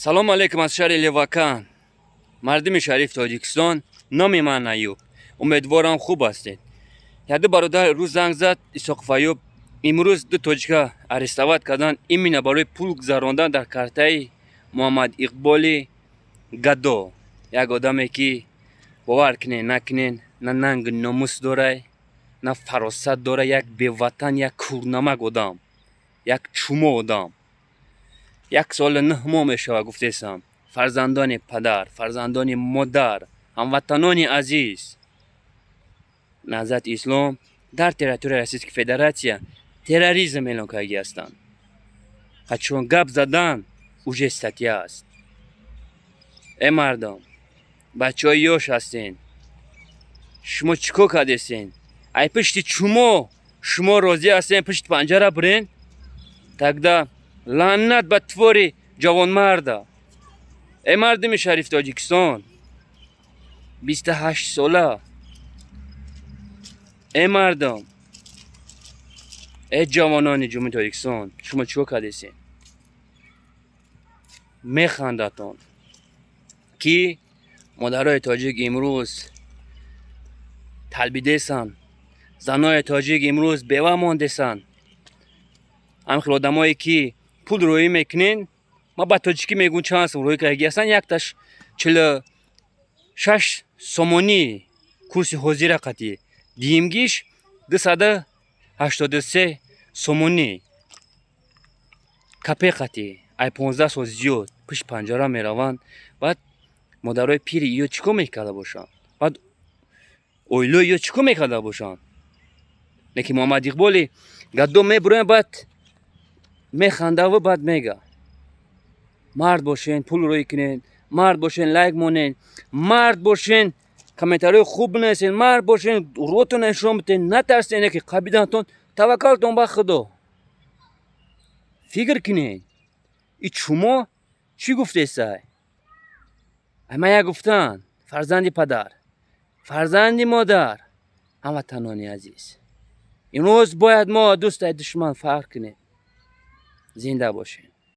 Салому алейкум аз шаҳри Левакан, мардуми шариф Тоҷикистон. Номи ман Аюб, умедворам, хуб ҳастед. Яду бародар рӯз занг зад: «Исоқов Аюб, имрӯз ду тоҷика арестовать кардан именно барои пул гузарондан дар картаи Муҳаммад Иқболи Гадо». Як одаме, ки бовар кунен, накунен, на нангу номус дорай, на фаросат дора, як беватан, як курнамак одам, як чумо одам. 1 соли 9 моҳ мешавад, гуфтесам. Фарзандони падар, фарзандони модар, ҳамватанони азиз, Наҳзати Ислом дар территорияи Российской Федерация терроризм эълон кардагӣ ҳастанд. Чун гап задан уже статья аст. Э мардом, бачаҳои ёш ҳастен, шумо чӣ кор кардесен? Ай пишти чумо шумо розӣ ҳастен пишти панҷара бирен? Тогда лаънат ба твори ҷавонмарда. Э мардуми шариф Тоҷикистон, 28 сола, э мардум, э ҷавонони Ҷумҳури Тоҷикистон, шумо чӣ кор кардесен? Механдатон, ки модарои тоҷик имрӯз талбидесанд, занои тоҷик имрӯз бева мондесанд. Ҳамин хел одамое, ки пул роӣ мекунен, ман ба тоҷикӣ мегӯм, чанд сум роӣ кардагӣ ҳастанд: якташ 46 сомонӣ, курси ҳозира қатӣ, дуюмгиш 283 сомонӣ капе қатӣ. Ай 15 сол зиёд пушти панҷара мераванд. Баъд модарои пири ё чӣ кор мекарда бошанд? Баъд оилаи ё чӣ кор мекарда бошанд? Лекин Муҳаммад Иқболи Гадо мебурояд, баъд механдаву баъд мега: «Мард бошен, пул рӯй кунен, мард бошен, лайк монен, мард бошен, комментариҳои хуб бинависен, мард бошен, рӯтон нишон битен, натарсен, ки қабидантон, таваккалтон ба Худо». Фикр кунед, и чумо чӣ гуфтесай? Ама як гуфтан: фарзанди падар, фарзанди модар, ҳамватанони азиз, имрӯз бояд мо дӯстаи душман фарқ кунем. Зинда бошем.